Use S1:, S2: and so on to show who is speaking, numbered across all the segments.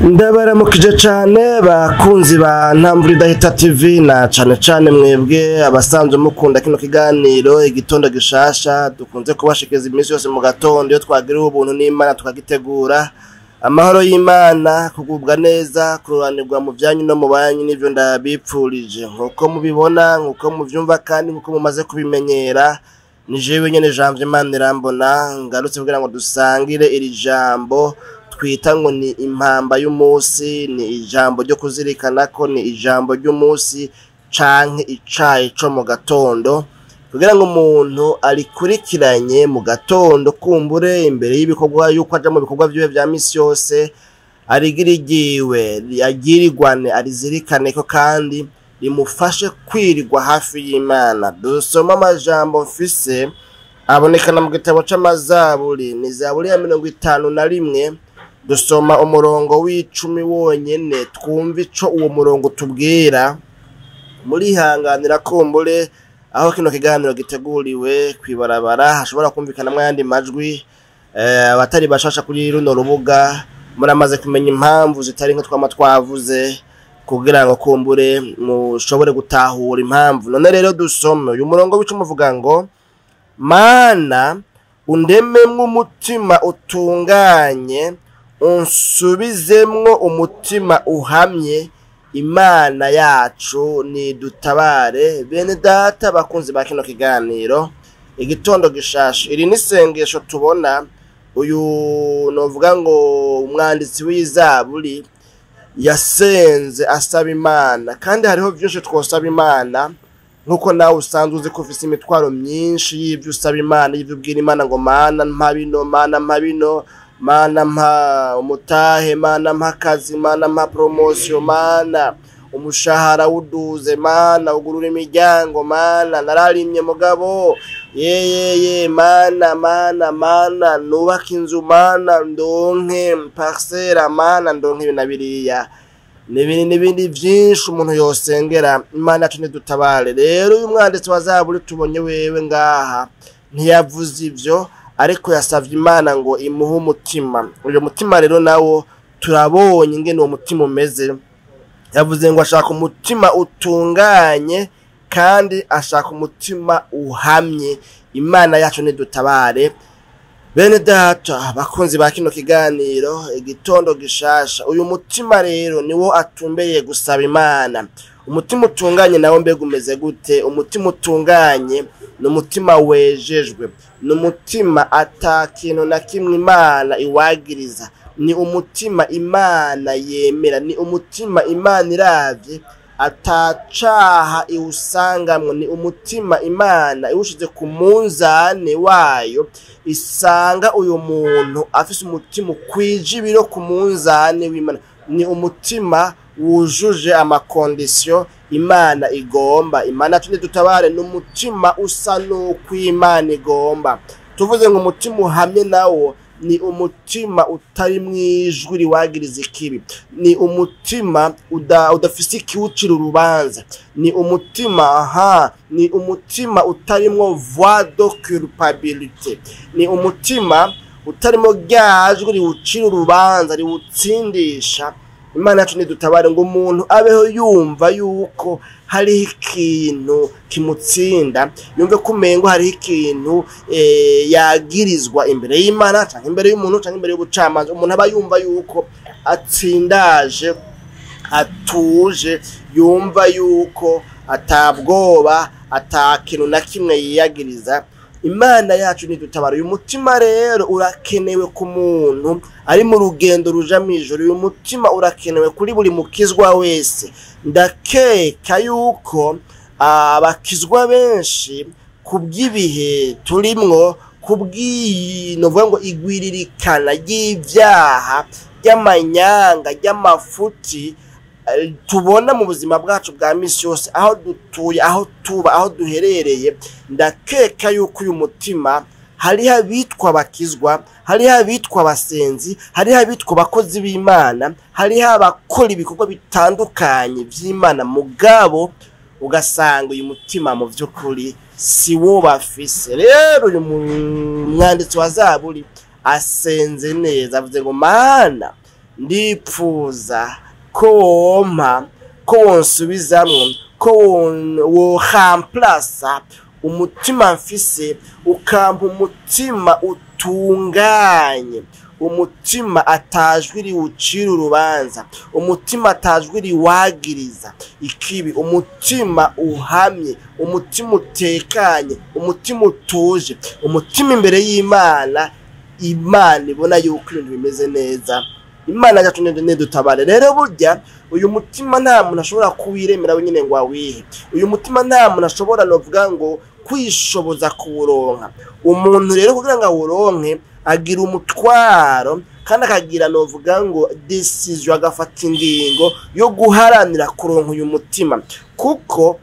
S1: Ndabaramukije cane bakunzi ba Ntamvura Idahita TV, na cane cane mwebwe abasanzwe mukunda kino kiganiro Igitondo Gishasha dukunze kubashikiriza iminsi yose mu gatondo iyo twagiriwe ubuntu n'Imana tukagitegura. Amahoro y'Imana, kugubwa neza, kururanirwa mu vyanyu no mu banyu, nivyo ndabipfurije. Nkuko mubibona, nkuko muvyumva kandi nkuko mumaze kubimenyera, ni jewe nyene Janvier Manirambona ngarutse kugira ngo dusangire iri jambo twita ngo ni impamba y'umunsi. Ni ijambo ryo kuzirikana ko ni ijambo ry'umunsi canke icayi co mu gatondo, kugira ngo umuntu arikurikiranye mu gatondo, kumbure imbere y'ibikorwa, yuko aja mu bikorwa vyiwe vya misi yose, arigirigiwe agirirwane, arizirikane ko kandi rimufashe kwirirwa hafi y'Imana. Dusoma amajambo mfise abonekana mu gitabo c'Amazaburi, ni Zaburi ya 51. Dusoma umurongo w'10 wonyene, twumva ico uwo murongo tubwira. Murihanganira kumbure aho kino kiganiro giteguriwe kwibarabara hashobora kumvikanamwo ayandi majwi. Abatari bashasha kuri runo rubuga muramaze kumenya impamvu zitari nka twama twavuze kugira ngo kumbure mushobore gutahura impamvu. None rero dusome uyu murongo w'10 uvuga ngo: "Mana, undememwo umutima utunganye, unsubizemwo umutima uhamye. Imana yacu nidutabare." Bene data bakunzi ba kino kiganiro Igitondo Gishasha, iri ni isengesho tubona uyu novuga ngo umwanditsi w'Izaburi yasenze asaba Imana. Kandi hariho vyinshi twosaba Imana, nkuko nawe usanzwe uzi ko ufise imitwaro myinshi y'ivyo usaba Imana, y'ivyo ubwira Imana ngo: "Mana, mpa bino, Mana, mpa bino, Mana, mpa umutahe, Mana, mpa akazi, Mana, mpa promotion, Mana, umushahara wuduze, Mana, ugurura imiryango, Mana, nararimye mugabo yeyeye, Mana, Mana, Mana, nubaka inzu, Mana, ndonke parcelle, Mana, ndonke ibi na biriya," n'ibindi n'ibindi vyinshi umuntu yosengera. Imana yacu nidutabare. Rero uyu mwanditsi wa Zaburi tubonye wewe ngaha ntiyavuze ivyo, ariko yasavye Imana ngo imuhe umutima. Uyo mutima rero nawo turabonye ingene uwo mutima umeze. Yavuze ngo ashaka umutima utunganye kandi ashaka umutima uhamye. Imana yacu nidutabare. Bene data bakunzi ba kino kiganiro Igitondo Gishasha, uyu mutima rero niwo atumbereye gusaba Imana. Umutima utunganye nawo mbega umeze gute? Umutima utunganye ni umutima wejejwe, ni umutima ata kintu na kimwe Imana iwagiriza, ni umutima Imana yemera, ni umutima Imana iravye atacaha iwusangamwo, ni umutima Imana iwushize ku munzane wayo isanga uyu muntu afise umutima ukwije ibiro ku munzane w'Imana. Ni umutima wujuje ama conditions Imana igomba. Imana yacu nidutabare. Ni umutima usa n'uko Imana igomba. Tuvuze ngo umutima uhamye nawo ni umutima utari mwijwi riwagiriza ikibi, ni umutima udafise ikiwucira urubanza, ni umutima aha, ni umutima utarimwo voix de culpabilité, ni umutima utarimo rya jwi riwucira urubanza, riwutsindisha. Imana yacu nidutabare. Ngo umuntu abeho yumva yuko hariho ikintu kimutsinda, yumve ko umengo hariho ikintu yagirizwa imbere y'Imana canke imbere y'umuntu canke imbere y'ubucamanza. Umuntu aba yumva yuko atsindaje, atuje, yumva yuko atabwoba, ata kintu na kimwe yiyagiriza. Imana yacu nidutabara. Uyu mutima rero urakenewe ku muntu ari mu rugendo ruja mw'ijuru. Uyu mutima urakenewe kuri buri mukizwa wese. Ndakeka yuko abakizwa benshi, kubw'ibihe turimwo, kubw'iyi novuga ngo igwiririkana ry'ivyaha, ry'amanyanga, ry'amafuti tubona mu buzima bwacu bwa misi yose, aho dutuye, aho tuba, aho duherereye, ndakeka yuko uyu mutima hariho abitwa abakizwa, hariho abitwa abasenzi, hariho abitwa abakozi b'Imana, hariho abakora ibikorwa bitandukanye vy'Imana, mugabo ugasanga uyu mutima mu vy'ukuri si wo bafise. Rero uyu mwanditsi wa Zaburi asenze neza, avuze ngo: "Mana, Ndipfuza ko wompa, ko wonsubizamwo, ko wohamplasa umutima mfise, ukampa umutima utunganye, umutima atajwi riwucira urubanza, umutima atajwi riwagiriza ikibi, umutima uhamye, umutima utekanye, umutima utuje, umutima imbere y'Imana, Imana ibona yuko ibintu bimeze neza. Imana yacu nidutabare. Rero burya uyu mutima nta muntu ashobora kuwiremera wenyine ngo awihe. Uyu mutima nta muntu ashobora novuga ngo kwishoboza kuwuronka. Umuntu rero kugira ngo awuronke agira umutwaro, kandi akagira novuga ngo decision, agafata ingingo yo guharanira kuronka uyu mutima, kuko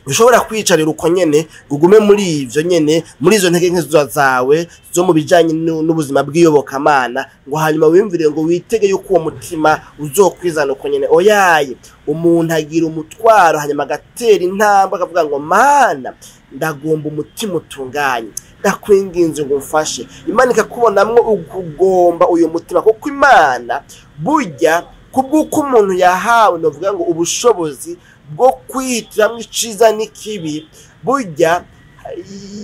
S1: ushobora kwicarira uko nyene ugume muri ivyo nyene, muri izo ntege nke zawe zo mu bijanye n'ubuzima bw'iyobokamana, ngo hanyuma wiyumvire ngo witege yuko uwo mutima uzokwizana uko nyene. Oyaye, umuntu agira umutwaro hanyuma agatera intambwe akavuga ngo Mana, ndagomba umutima utunganye, ndakwinginze ngo umfashe. Imana ikakubonamwo ukugomba uyu mutima, kuko Imana burya kubw'uko umuntu yahawe novuga ngo ubushobozi bwo kwihitiramwo iciza n'ikibi, burya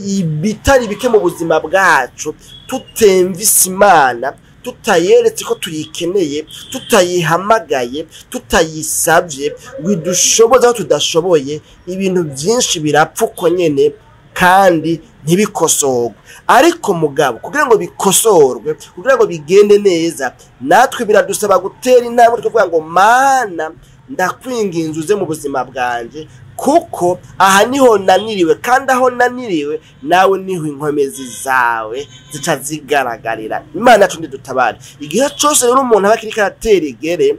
S1: ibitari bike mu buzima bwacu tutemvise Imana, tutayeretse ko tuyikeneye, tutayihamagaye, tutayisavye ngo idushoboze aho tudashoboye, ibintu vyinshi birapfa uko nyene kandi ntibikosorwe. Ariko mugabo kugira ngo bikosorwe, kugira ngo bigende neza, natwe biradusaba gutera intambwe tukavuga ngo Mana, ndakwinginze uze mu buzima bwanje, kuko aha niho naniriwe, kandi aho naniriwe nawe niho inkomezi zawe zica zigaragarira. Imana yacu ntidutabare. Igihe cose rero umuntu aba akiriko aratera igere,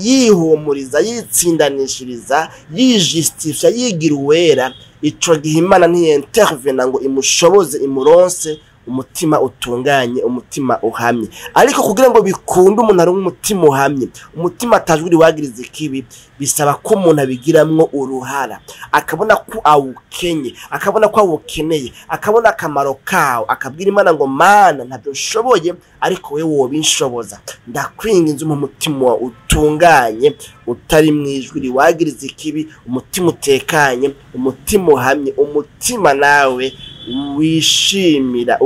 S1: yihumuriza, yitsindanishiriza, yijistifya, yigira uwera, ico gihe Imana ntiyintervena ngo imushoboze, imuronse umutima utunganye, umutima uhamye. Ariko kugira ngo bikunde umuntu aronke umutima uhamye, umutima atajwi riwagiriza ikibi, bisaba ko umuntu abigiramwo uruhara, akabona ko awukenye, akabona ko awukeneye, akabona akamaro kawo, akabwira Imana ngo Mana, ntabyo nshoboye, ariko wewe wobinshoboza, ndakwinginze umpe umutima utunganye, utari mwijwi riwagiriza ikibi, umutima utekanye, umutima uhamye, umutima nawe wishimira,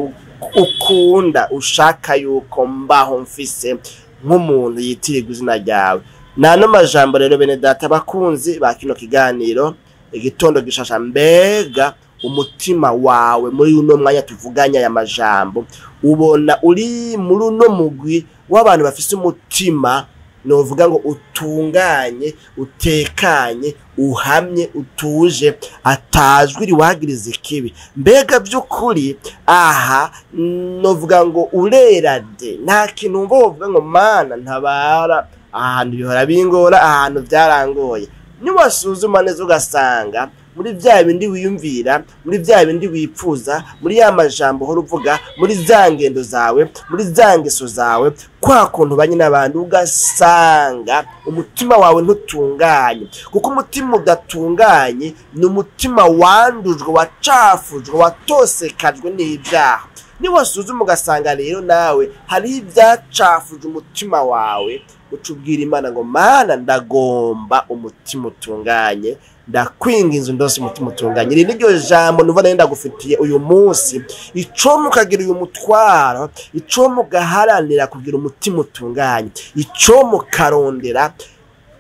S1: ukunda, ushaka yuko mbaho mfise nk'umuntu yitirirwa izina ryawe. Nano majambo rero bene data bakunzi ba kino kiganiro igitondo gishasha, mbega umutima wawe muri uno mwanya tuvuganya aya majambo, ubona uri muri uno mugwi w'abantu bafise umutima novuga ngo utunganye, utekanye, uhamye, utuje, atajwi riwagiriza ikibi? Mbega by'ukuri aha novuga ngo urera de, nta kintu wumva wovuga ngo Mana ntabara, ahantu bihora bingora, ahantu byarangoye. Niwasuzuma neza ugasanga muri vya bindi wiyumvira, muri vya bindi wipfuza, muri ya majambo uhora uvuga, muri za ngendo zawe, muri za ngeso zawe, kwa kuntu ubanye n'abantu, ugasanga umutima wawe ntutunganye. Kuko umutima udatunganye ni umutima wandujwe, wacafujwe, watosekajwe n'ibyaha. Niwasuzuma ugasanga rero nawe hariho ibyacafuje umutima wawe, uca ubwira Imana ngo Mana, ndagomba umutima utunganye, ndakwinginze undose umutima utunganye. Iri niryo jambo numva nari ndagufitiye uyu munsi. Ico mukagira uyu mutwaro, ico mugaharanira kugira umutima utunganye, ico mukarondera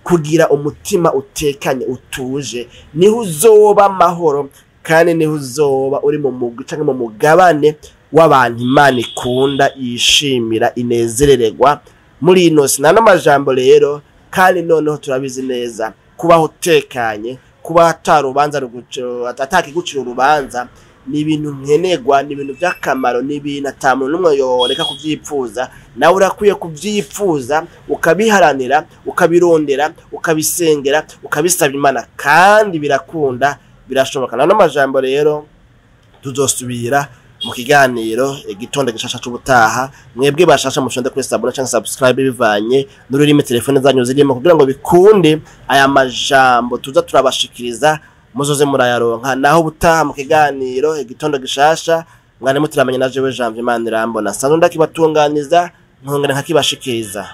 S1: kugira umutima utekanye, utuje, niho uzoba amahoro, kandi niho uzoba uri mu mugwi canke mu mugabane w'abantu Imana ikunda, yishimira, inezerererwa muri ino si. Nano majambo rero, kandi noneho turabizi neza, kubaho utekanye, kuba atarubanza atakigucira urubanza, ni ibintu nkenerwa, ni ibintu by'akamaro, ni ibintu ata muntu n'umwe yoreka kuvyipfuza. Nawe urakwiye kuvyipfuza, ukabiharanira, ukabirondera, ukabisengera, ukabisaba Imana, kandi birakunda, birashoboka. Nano majambo rero tuzosubira mu kiganiro igitondo gishasha c'ubutaha. Mwebwe bashasha mushonde kuri sabona canke subscribe bivanye n'ururimi telefone zanyu zirimo, kugira ngo bikunde aya majambo tuza turabashikiriza muzoze murayaronka. Naho ubutaha mu kiganiro igitondo gishasha, mwari muturamenya na jewe Janvier Manirambona, sanzwe ndakibatunganiza. Nkongera nkakibashikiriza.